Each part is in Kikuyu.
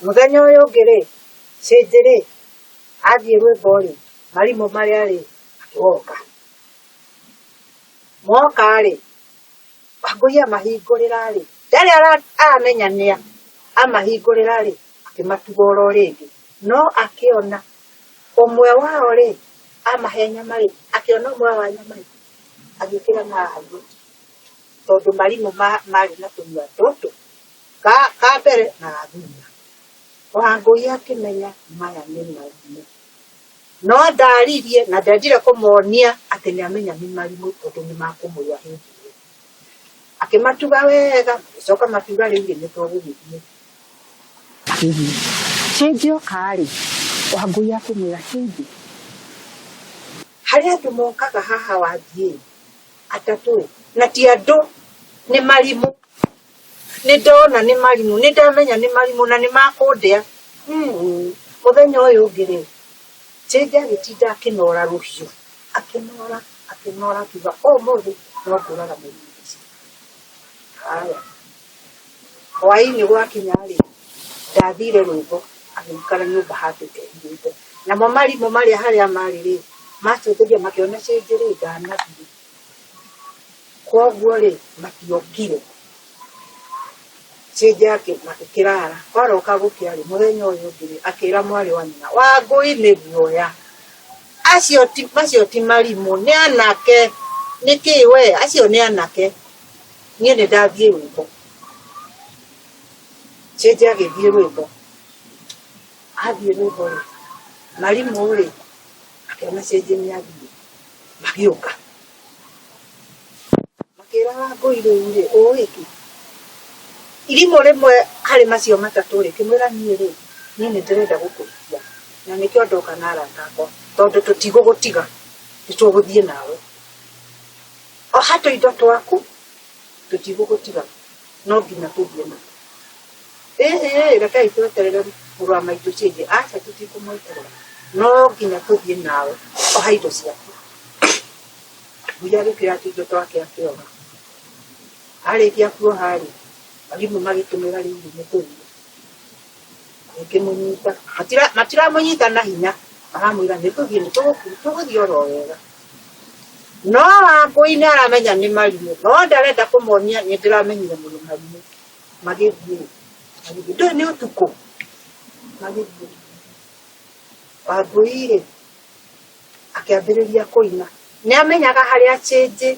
Mũthenya ũyũ ũngĩ rĩ, Cĩnjĩ rĩ, athiĩ rwĩmbo rĩ, marimũ marĩa rĩ, makĩgoka. Moka rĩ, Wangũi amahingũrĩra rĩ, ndarĩ aramenya nĩa, amahingũrĩra rĩ, akĩmatuga oro rĩngĩ. No akĩona ũmwe wao rĩ, amahe nyama rĩ, akĩona ũmwe wa nyama rĩ, agĩkĩra na haha igũrũ. Tondũ marimũ marĩ na tũnua tũtũ, ka mbere na ga thutha. Wangũi akĩmenya maya nĩ marimũ. No ndaririe na ndendire kũmonia atĩ nĩ amenya nĩ marimũ tondũ nĩ makũmũrĩa hĩndĩ ĩyo. Akĩmatuga wega, magĩcoka makiuga rĩu rĩ nĩ tũgũgĩthiĩ. Magĩthiĩ. Cĩnjĩ oka rĩ, Wangũi akĩmwĩra, Cĩnjĩ, harĩ andũ mokaga haha wathiĩ atatũ ĩ, na ti andũ, nĩ marimũ. Nĩ ndona nĩ marimũ, nĩ ndamenya nĩ marimũ na nĩ makũndĩa. Mũthenya ũyũ ũngĩ rĩ, Cĩnjĩ agĩtinda akĩnora rũhiũ, akĩnora, akĩnora akiuga ũmũthĩ no ngũraga mũrimũ ũcio. Haya, hwainĩ gwakinya rĩ, ndathire rwĩmbo agĩikara nyũmba handũ ehithĩte. Namo marimũ marĩa harĩa marĩ rĩ, macũthĩrĩria makĩona Cĩnjĩ rĩ, ndanathiĩ. Kwoguo rĩ, matiokire. Cĩnjĩ makĩrara. Kwaroka gũkĩa rĩ, mũthenya ũyũ ũngĩ rĩ, akĩra mwarĩ wa nyina, Wangũi nĩ guoya. Acio ti, macio ti marimũ, nĩ anake. Nĩkĩ we, acio nĩ anake. Niĩ nĩ ndathiĩ rwĩmbo. Cĩnjĩ agĩthiĩ rwĩmbo. Athiĩ rwĩmbo rĩ, marimũ rĩ, akĩona Cĩnjĩ nĩ athiĩ. Magĩũka. Makĩra Wangũi rĩu rĩ, ũĩ kĩ? Irimũ rĩmwe harĩ macio matatũ rĩ, rĩkĩmwĩra niĩ rĩ, niĩ nĩ ndĩrenda gũkũhikia na nĩkĩo ndoka na arata akwa tondũ tũtigũgũtiga, nĩ tũgũthiĩ nawe. Oha tũindo twaku, tũtigũgũtiga, no nginya tũthiĩ nawe. Ĩhĩ, rekei tweterere mũrũ wa maitũ Chege. Aca tũtikũmweterera, no nginya tũthiĩ nawe, oha indo ciaku. Ngui agĩkĩoya tũindo twake akĩoha. Arĩkia kuoha rĩ, arimũ magĩkĩmwĩra rĩu rĩ nĩ tũthiĩ. Magĩkĩmũnyita, matiramũnyita na hinya, maramwĩra nĩ tũthiĩ nĩ tũgũthiĩ oro wega. No Wangũi nĩ aramenya nĩ marimũ, no ndarenda kũmonia nĩ ndĩramenyire mũrĩ marimũ. Magĩthiĩ, magĩthiĩ, ndũĩ nĩ ũtukũ, magĩthiĩ. Wangũi rĩ, akĩambĩrĩria kũina. Nĩ amenyaga harĩa Chĩnjĩ,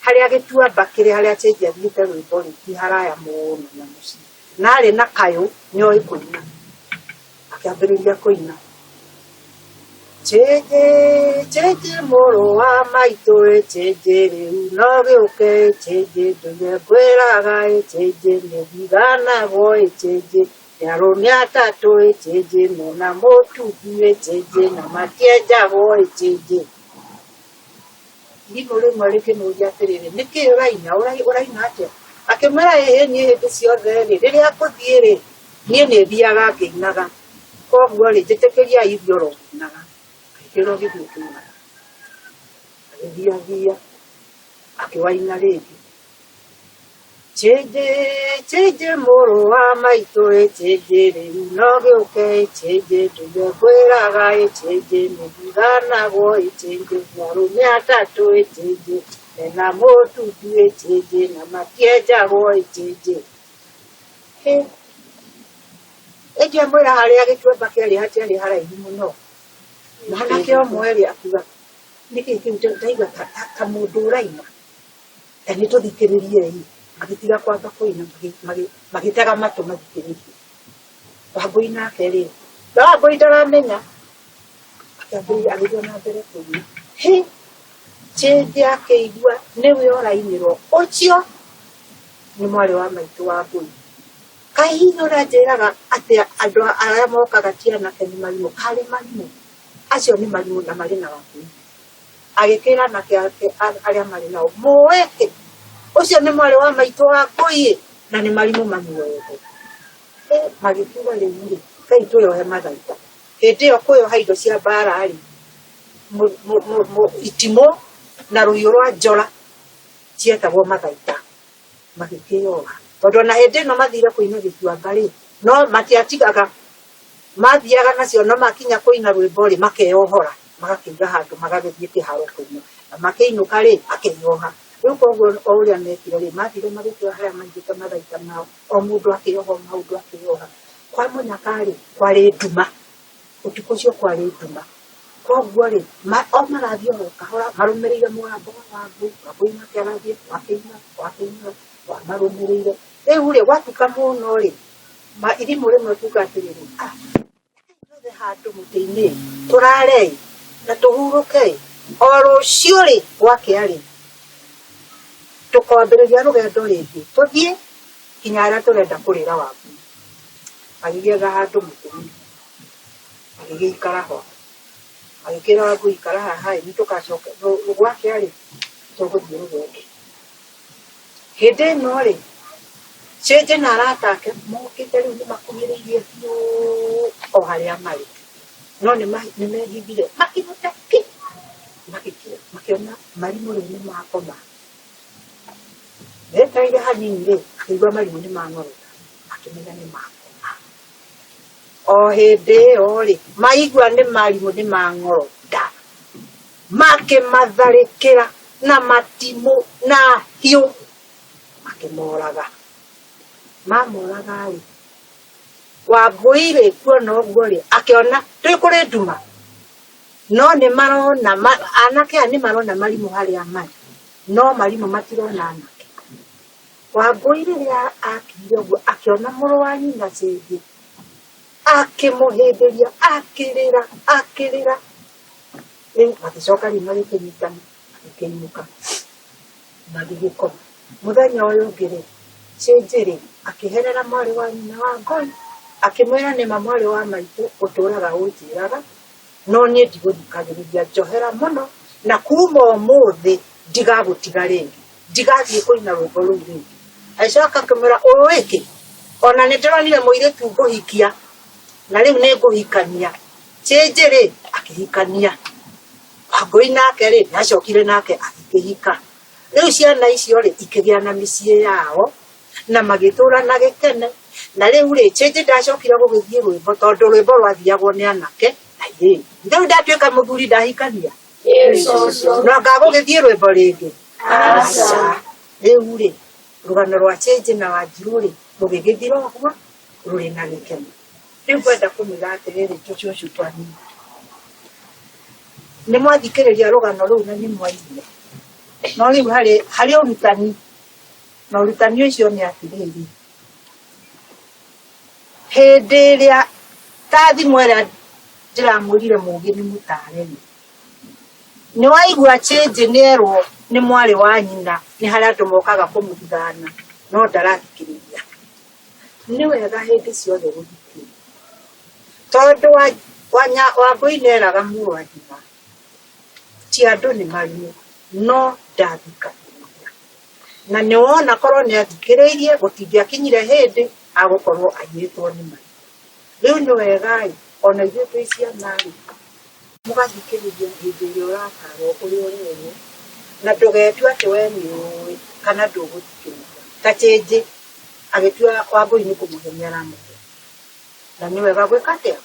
harĩa gĩtuamba kĩrĩ harĩa Chĩnjĩ athiĩte rwĩmbo rĩ, ti haraya mũno na mũciĩ. Na arĩ na kayũ, nĩ oĩ kũina. Akĩambĩrĩria kũina. Chĩnjĩ, Chĩnjĩ mũrũ wa maitũ ĩ Chĩnjĩ rĩu no gĩũke ĩ Chĩnjĩ ndũire ngwĩraga ĩ Chĩnjĩ nĩndiganagwo ĩ Chĩnjĩ Nĩ arũme atatũ ĩ Chĩnjĩ mena mũtungu ĩ Chĩnjĩ na matienjagwo ĩ Chĩnjĩ. Irimũ rĩmwe rĩkĩmũria atĩrĩrĩ, nĩkĩ ũraina? Ũraina atĩa? Akĩmwĩra ĩhĩ niĩ hĩndĩ ciothe rĩ, rĩrĩa ngũthiĩ rĩ, niĩ nĩ thiaga ngĩinaga. Koguo rĩ, njĩtĩkĩriai thiĩ oro ngĩinaga. Agĩkĩrwo gĩthiĩ ũkĩinaga. Agĩthiathia, akĩwaina rĩngĩ. Chĩnjĩ, chĩnjĩ mũrũ wa maitũ ĩ chĩnjĩ rĩu no gĩũke ĩ chĩnjĩ ndũire ngwĩraga ĩ chĩnjĩ nĩndiganagwo ĩ chĩnjĩ nĩ arũme atatũ ĩ chĩnjĩ mena mũtundu ĩ chĩnjĩ na matienjagwo ĩ chĩnjĩ. Hĩ, ĩngĩamwĩra harĩa gĩtuamba kĩarĩ hatiarĩ haraihu mũno. Mwanake ũmwe rĩ akiuga nĩkĩ kĩu ndaigua ta mũndũ ũraina. Ta nĩ tũthikĩrĩriei. Magĩtiga kwamba kũina, magĩtega matũ mathikĩrĩrie. Wangũi nake rĩ, na Wangũi ndaramenya, akĩambĩrĩria agĩthiĩ na mbere kũina. Hĩ, Chĩnjĩ akĩigua nĩwe ũrainĩrwo, ũcio nĩ mwarĩ wa maitũ Wangũi. Kaĩ hihi ũranjĩraga atĩ andũ arĩa mokaga ti anake nĩ marimũ? Karĩ marimũ? Acio nĩ marimũ na marĩ na Wangũi. Agĩkĩra anake ake arĩa marĩ nao, mũĩ kĩ? Ũcio nĩ mwarĩ wa maitũ wa ngũi na nĩ marimũ mamuoete. Magĩkiuga rĩu rĩ, rekei twĩyohe mathaita. Hĩndĩ ĩyo kwĩyoha indo cia mbara rĩ, itimũ na rũhiũ rwa njora cietagwo mathaita. Magĩkĩyoha. Tondũ ona hĩndĩ ĩno mathire kũina gĩtuamba rĩ, no matiatigaga Mathiaga nacio no makinya kũina rwĩmbo rĩ makeyohora magakĩiga handũ magagĩthiĩ kĩharo kũina na makĩinũka rĩ makeyoha. Rĩu koguo o ũrĩa mekire rĩ mathire magĩkĩoha harĩa maigĩte mathaita mao o mũndũ akĩyoha o mũndũ akĩyoha. Kwa mũnyaka rĩ kwarĩ nduma, ũtukũ ũcio kwarĩ nduma. Koguo rĩ o marathiĩ oro kahora marũmĩrĩire mũgambo wa Wangũi, Wangũi nake arathiĩ o akĩinaga o akĩinaga o amarũmĩrĩire. Rĩu rĩ gwatuka mũno rĩ irimũ rĩmwe kuga atĩrĩrĩ, ah rekei twethe handũ mũtĩ-inĩ tũrare ĩ na tũhurũke ĩ, o rũciũ rĩ gwakĩa rĩ tũkwambĩrĩria rũgendo rĩngĩ tũthiĩ nginya harĩa tũrenda kũrĩra Wangũi. Magĩgĩetha handũ mũtĩ-inĩ magĩgĩikara ho, magĩkĩra Wangũi ikara haha ĩ nĩtũgacoka gwakĩa rĩ tũgũthiĩ rũgendo. Hĩndĩ ĩno rĩ, Cĩnjĩ na arata ake mokĩte rĩu nĩ makuhĩrĩirie biũ o harĩa marĩ, no nĩ mehithire makinyĩte ki, makĩona marimũ rĩu nĩ makoma. Metereire hanini rĩ, makĩigua marimũ nĩ mang'orota, makĩmenya nĩ makoma. O hĩndĩ ĩyo rĩ, maigua nĩ marimũ nĩ mang'orota, makĩmatharĩkĩra na matimũ na hiũ makĩmoraga. Mamoraga rĩ, Wangũi rĩ kuona ũguo rĩ, akĩona twĩ kũrĩ nduma, no nĩ marona anake aya nĩ marona marimũ harĩa marĩ, no marimũ matirona anake. Wangũi rĩrĩa akinyire ũguo akĩona mũrũ wa nyina Cĩnjĩ, akĩmũhĩmbĩria, akĩrĩra, akĩrĩra. Rĩu magĩcoka rĩu magĩkĩnyitana, magĩkĩinũka, magĩgĩkoma. Mũthenya ũyũ ũngĩ rĩ, Cĩnjĩ rĩ, akĩherera mwarĩ wa nyina Wangũi, akĩmwĩra nĩma mwarĩ wa maitũ ũtũraga ũnjĩraga, no niĩ ndigũthikagĩrĩria, njohera mũno, na kuma ũmũthĩ ndigagũtiga rĩngĩ, ndigathiĩ kũina rwĩmbo rũu rĩngĩ. Agĩcoka akĩmwĩra ũĩ kĩ, ona nĩ ndĩronire mũirĩtu ngũhikia, na rĩu nĩ ngũhikania. Cĩnjĩ rĩ, akĩhikania. Wangũi nake rĩ, nĩ acokire nake agĩkĩhika. Rĩu ciana icio rĩ, ikĩgĩa na mĩciĩ yao, na magĩtũra na gĩkeno. Na rĩu rĩ, Cĩnjĩ ndacokire gũgĩthiĩ rwĩmbo tondũ rwĩmbo rwathiagwo nĩ anake na airĩtu. Rĩu ndatuĩka mũthuri ndahikania? No anga gũgĩthiĩ rwĩmbo rĩngĩ? Aca. Rĩu rĩ, rũgano rwa Cĩnjĩ na Wanjirũ rĩ, rũgĩgĩthira ũguo rũrĩ na gĩkeno. Rĩu ngwenda kũmwĩra atĩrĩrĩ tũcũcũ twanyu, nĩ mwathikĩrĩria rũgano rũu na nĩ mwaigua, no rĩu harĩ harĩ ũrutani, na ũrutani ũcio nĩ atĩrĩrĩ, hĩndĩ ĩrĩa ta thimũ ĩrĩa ndĩramwĩrire mũgĩ nĩ mũtare rĩ, nĩ waigua Cĩnjĩ nĩ erwo nĩ mwarĩ wa nyina nĩ harĩ andũ mokaga kũmũthigana no ndarathikĩrĩria. Nĩ wega hĩndĩ ciothe gũthikĩrĩria tondũ Wangũi nĩ eraga mũrũ wa nyina ti andũ nĩ marimũ no ndathikagĩrĩria. Na nĩ wona korwo nĩ athikĩrĩirie gũtingĩakinyire hĩndĩ agũkorwo aiyĩtwo nĩ marimũ. Rĩu nĩ wega ĩ ona ithuĩ twĩ ciana rĩ mũgathikĩrĩria hĩndĩ ĩrĩa ũratarwo ũrĩa ũrerwo na ndũgetue atĩ we nĩ ũĩ kana ndũgũthikĩrĩria. Ta Cĩnjĩ agĩtua Wangũi nĩ kũmũhenia aramũhenia. Na nĩ wega gwĩka atĩa?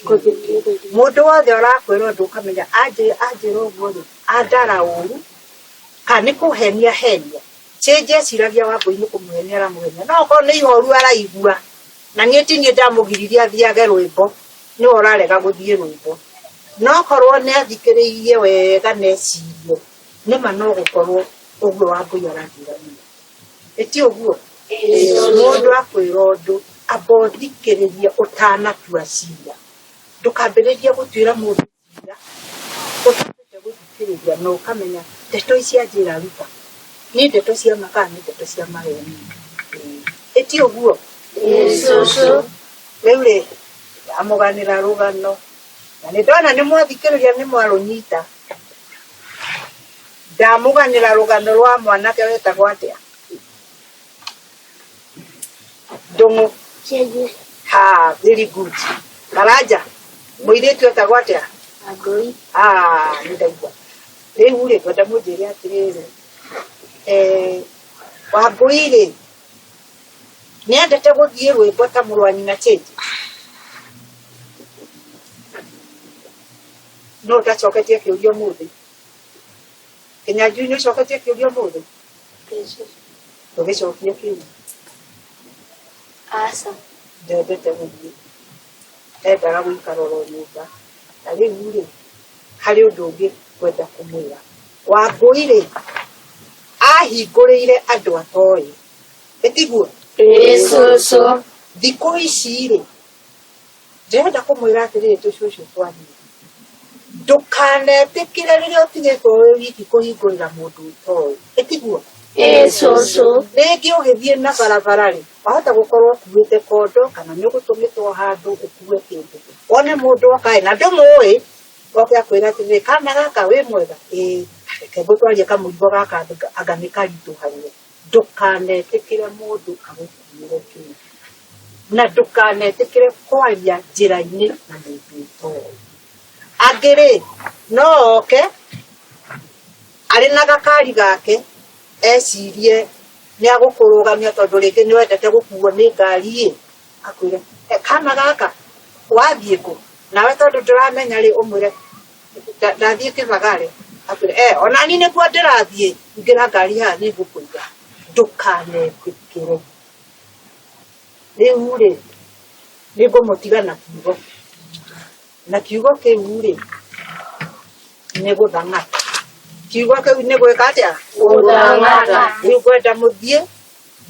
Gũthikĩrĩria. Mũndũ wothe ũrakwĩra ũndũ ũkamenya anjĩra ũguo rĩ, andara ũru kana nĩ kũhenia ahenia. Cĩnjĩ eciragia Wangũi nĩ kũmũhenia aramũhenia no okorwo nĩ ihoru araigua na niĩ ti niĩ ndamũgiririe athiage rwĩmbo nĩwe ũrarega gũthiĩ rwĩmbo. No korwo nĩ athikĩrĩirie wega na ecirie nĩma no gũkorwo ũguo Wangũi aranjĩra nĩma. Ĩ ti ũguo? Mũndũ akwĩra ũndũ amba ũthikĩrĩrie ũtanatua cira. Ndũkambĩrĩrie gũtuĩra mũndũ cira ũtambĩte gũthikĩrĩria na ũkamenya ndeto ici anjĩra ruta nĩ ndeto cia ma kana nĩ ndeto cia maheni. Ĩ ti ũguo? Rĩu rĩ, ndamũganĩra rũgano na nĩ ndona nĩ mwathikĩrĩria nĩ mwarũnyita. Ndamũganĩra rũgano rwa mwanake wetagwo atĩa? Ndũng'ũ. Ha, very good. Karanja, mũirĩtu etagwo atĩa? Wangũi. Ah, nĩ ndaigua. Rĩu rĩ, ngwenda mũnjĩre atĩrĩrĩ, Wangũi rĩ, nĩ endete gũthiĩ rwĩmbo ta mũrũ wa nyina Chĩnjĩ? No ũtacoketie kĩũria ũmũthĩ? Kĩnyanjui nĩ ũcoketie kĩũria ũmũthĩ? Ndũgĩcokie kĩũria. Aca. Ndendete gũthiĩ, endaga gũikara oro nyũmba. Na rĩu rĩ, harĩ ũndũ ũngĩ ngwenda kũmwĩra. Wangũi rĩ, ahingũrĩire andũ atoĩ. Ĩtiguo? Ĩĩ cũcũ. Thikũ ici rĩ, ndĩrenda kũmwĩra atĩrĩrĩ tũcũcũ twanyu, ndũkanetĩkĩre rĩrĩa ũtigĩtwo wĩ wiki kũhingũrĩra mũndũ ũtoĩ. Ĩtiguo? Ĩĩ cũcũ. Rĩngĩ ũgĩthiĩ na barabara rĩ, wahota gũkorwo ũkuĩte kondo kana nĩ ũgũtũmĩtwo handũ ũkue kĩndũ. Wone mũndũ oka ĩ, na ndũmũĩ, oke akwĩre atĩrĩrĩ, kana gaka wĩ mwega? Ĩĩ, reke ngũtwarie kamũrigo gaka anga nĩ karitũhaire. Ndũkanetĩkĩre mũndũ agũkuĩre kĩndũ. Na ndũkanetĩkĩre kwaria njĩra-inĩ na mũndũ ũtoĩ. Angĩ rĩ, no oke arĩ na gakari gake ecirie nĩ agũkũrũgamia tondũ rĩngĩ nĩ wendete gũkuo nĩ ngari ĩ, akwĩre kana gaka wathiĩ kũ? Nawe tondũ ndũramenya rĩ, ũmwĩre ndathiĩ Kĩbagare. Akwĩre ona niĩ nĩkuo ndĩrathiĩ, ingĩra ngari haha nĩ ngũkũiga. Ndũkanetĩkĩre. Rĩu rĩ, nĩ ngũmũtiga na kiugo. Na kiugo kĩu rĩ, nĩ gũthang'ata. Kiugo kĩu nĩ gwĩka atĩa? Gũthang'ata. Rĩu ngwenda mũthiĩ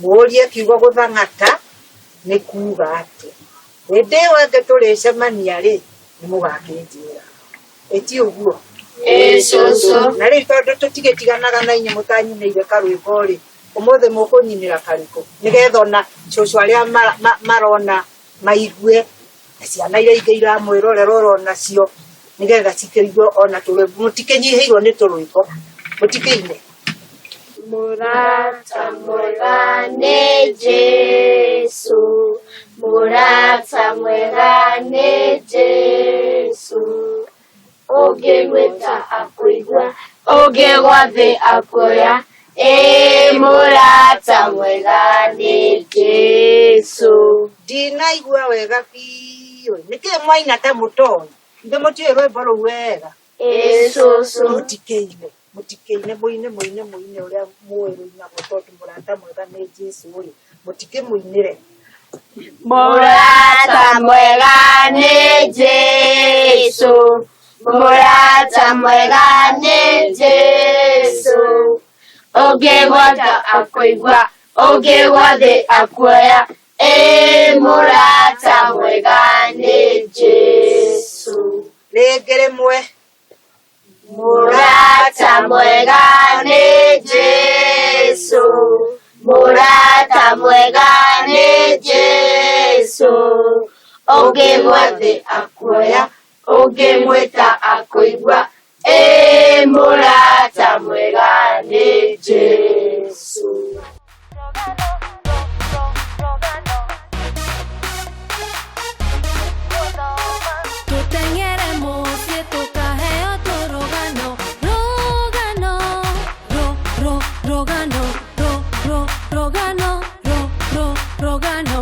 mũrie kiugo gũthang'ata nĩ kuga atĩa. Hĩndĩ ĩyo ĩngĩ tũrĩcemania rĩ, nĩ mũgakĩnjĩra. Ĩti ũguo? Ĩĩ cũcũ. Na rĩu tondũ tũtigĩtiganaga na inyuĩ mũtanyinĩire karwĩmbo rĩ, ũmũthĩ mũkũnyinĩra karĩkũ? Nĩgetha ona cũcũ arĩa marona maigue, na ciana iria ingĩ iramwĩrorera oro nacio, nĩgetha cikĩigue ona tũrwĩmbo. Mũtikĩnyihĩirwo nĩ tũrwĩmbo, mũtikĩine. Mũrata mwega nĩ Jesũ, mũrata mwega nĩ Jesũ. Ũngĩmwĩta akũigua, ũngĩgwa thĩ akuoya. Ĩĩ mũrata mwega nĩ Jesũ. Ndinaigua wega biũ. Nĩkĩĩ mwaina ta mũtoĩ? Ithe mũtiũĩ rwĩmbo rũu wega? Ĩĩ cũcũ. Mũtikĩine, mũtikĩine, mũine, mũine, mũine ũrĩa mũĩ rũinagwo tondũ mũrata mwega nĩ Jesũ rĩ, mũtikĩmũinĩre. Mũrata mwega nĩ Jesũ, mũrata mwega nĩ Jesũ. Ũngĩgwata akũigua, ũngĩgwa thĩ akuoya. Ĩĩ mũrata mwega nĩ Jesũ. Rĩngĩ rĩmwe. Mũrata mwega nĩ Jesũ, mũrata mwega nĩ Jesũ. Ũngĩgwa thĩ akuoya, ũngĩmwĩta akũigua. Ĩĩ mũrata mwega nĩ Jesũ. Tũteng'ere mũciĩ tũkaheo tũrũgano, rũgano, rũ, rũ, rũgano, rũ, rũ, rũgano, rũ, rũ, rũgano.